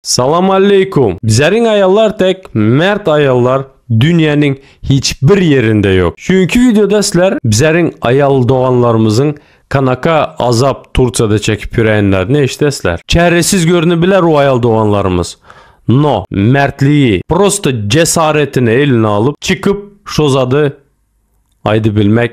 Salam aleýkum! Bizäriň aýallar tek mert aýallar dünýäniň hiç bir ýerinde ýok. Çünki wideoda sizler bizäriň aýal doganlarymyzyň kanaka azap Tursiýada çekip ýörenlerini eşidesizler. Çäresiz görünibiler o aýal doganlarymyz. No, mertligi, prosto cesaretini eline alyp çykyp şo zady aýdybilmek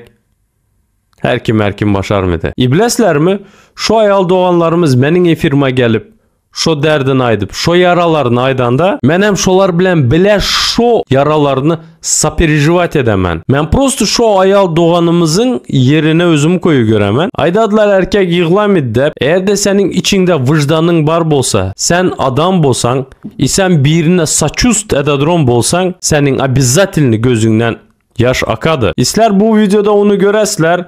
Her kim her kim başarmydy. Ibleslermi? Şo aýal doganlarymyz meniň efirime gelip, şo derdini aýdyp, şo ýaralaryny aýdanda, menem şolar bilen bile şo ýaralaryny soperežiwat edemen. Men prosto şo aýal doganymyzyň ýerine özümi koýup göremen. Aýdadylar erkek ýyglamydy dep, eger-de seniň içiňde wyždanyň bar bolsa, sen adam bolsaň i sen birine soçust ededron bolsaň, seniň obezatelny gözüňden Ýaş akady. Isler bu wideoda ony göresler.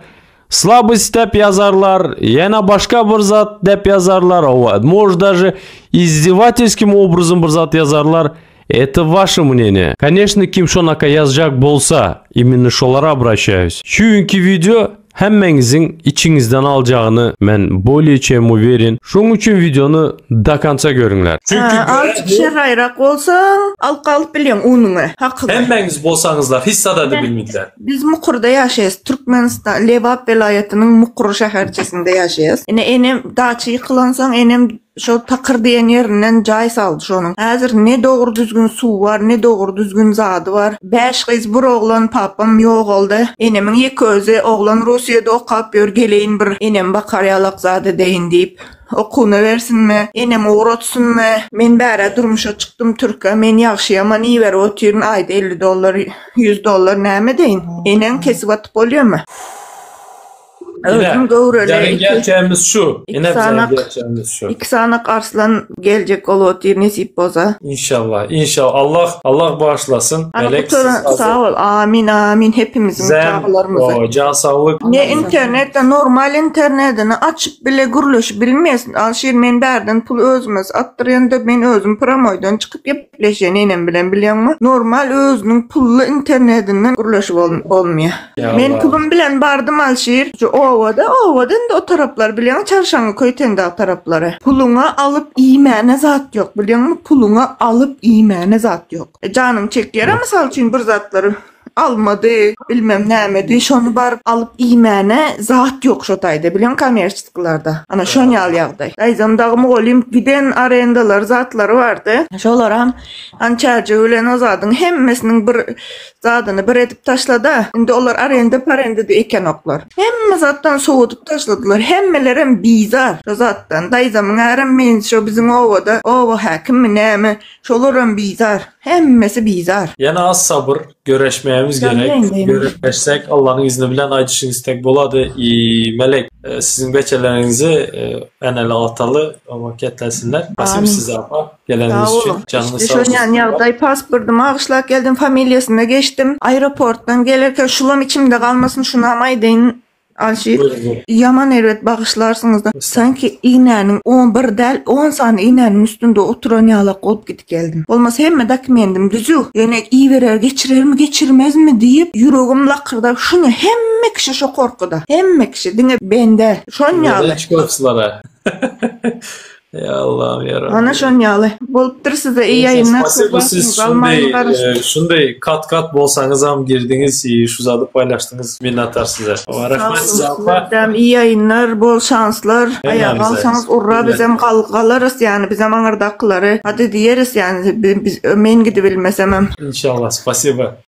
Slabost dep ýazarlar, ýene başga bir zat dep ýazarlar, owa, может даже издевательским образом bir zat ýazarlar. Это ваше мнение. Конечно, kim şonaka ýazjak bolsa, именно şolara обращаюсь. Çünki wideo Hemmeňiziň içiňizden aljagyny men bolее чем uweren. Şoň üçin wideony do konca görüňler. Çünki Azjyk şerraýrak bolsaň, alyp galyp bilýäň unuňy, hakyňy. Hemmeňiz bolsaňyzlar hiç zada-da bilmediler. Biz Mukurda ýaşaýas, Türkmenistan, Lebap welaýatynyň Mukur şäherçesinde ýaşaýas. Ine enem daça ýykylansoň enem Şo takyr diýen ýerinden jaý saldy şonuň. Häzir ne dogry düzgün suwy bar, ne dogry düzgün zady bar. Bäş gyz, bir oglan papam ýogaldy. Enemiň ýeke özi, oglan Russiýada okap ýör, geleýin bir enem bakar ýalak zat edeýin diýip. Okuwyna bersinmi, enemi ugratsynmy? Men bärä durmuşa çykdym türke, men ýagşy-ýaman iberip otyryn aýda 50 dollar, 100 dollar näme edeýin? Eneň kesip atyp bolýamy? Özüm göwreli. Ine, gerçeğimiz şu. Ine biziň gerçeğimiz şu. Iki sanak arslan geljek bolup otyr nesip bolsa. İnşallah. İnşallah. Allah Allah bağışlasyn. Melek sag bol. Amin amin hepimiziň çagalarymyzy. Can saglyk. Ne internetde normal internetini açyp bile gürleşip bilmeýäs. Alşir men bärden pul özüme atdyrýan-da men özüm promoýdan çykyp gepleşýän enem bilen bilýäňmi? Normal özüniň pully internetinden gürleşip bolmaýar. Men pulum bilen bardym Alşir. Şu obada, obada indi o taraplar bilýäňmi Çarşaňňy Köýtendag taraplary. Puluňa alyp iýmäne zat ýok bilýäňmi puluňa alyp iýmäne zat ýok. Janyň çekýär-ä mysal üçin bir zatlary almady bilmem nämedi şony baryp alyp iýmäne zat ýok şo taýda bilýäňmi kommerçeskilarda. Ana şon ýaly ýagdaý. Daýzam dagy mugallym giden arendalary zatlary bardy. Şolaram hany çärjew bilen o zadyň hemmesiniň bir Zadyny bir edip taşlada. Indi olar arenda parenda-da ekenoklar. Hemme zatdan sowadyp taşladylar. Hemmelerem bizar şo zatdan. Daýzamyň ärem men şo biziň obada oba häkimmi näme şolaram bizar. Hemmesi bizar. Ýene az sabyr, göreşmämiz gerek. Göreşsek Allanyň izni bilen aýdyşyňyz tek bolady. I Melek siziň beçeleriňizi eneli ataly oba ketlesinler. Spasibo size apa. Geleniňiz Sag üçin boluň. janyňyz İşte sag şonýan bolsun. ýagdaý pasportymy agyşlap geldim familiýasyna geçdim. Aeroportdan gelerken şulam içimde galmasyn şunam aýdaýyn Alşir. Buyurun buyurun. Ýaman erbet bagyşlarsyňyzda sanki ignäniň on bir däl on sany ignäniň üstünde oturan ýalak bolup gidip geldim. Bolmasa hemme dokumendim düzüw. Ýöne iberer geçirermi geçirmezmi diýip ýüregim lakyrdap şuny hemme kişi şo gorkuda. Hemme kişi diňe ben däl. Şon ýaly. Çykypsylara. Ey Allah'ım yarabbim. Ana şon ýaly. Bolupdyr size iyi ýaýynlar. Spasibo siz şunday e, şunday kat kat bolsaňyzam girdiňiz e, şu zady paýlaşdyňyz. Minnetdar size. Rahmet size apa. İyi ýaýynlar, bol şanslar. Aýaga galsaňyz urra bizem gal galarys ýani bizem aňyrdakylary. Hadi diýeris ýani biz men gidibilmesemem. İnşallah. Spasibo.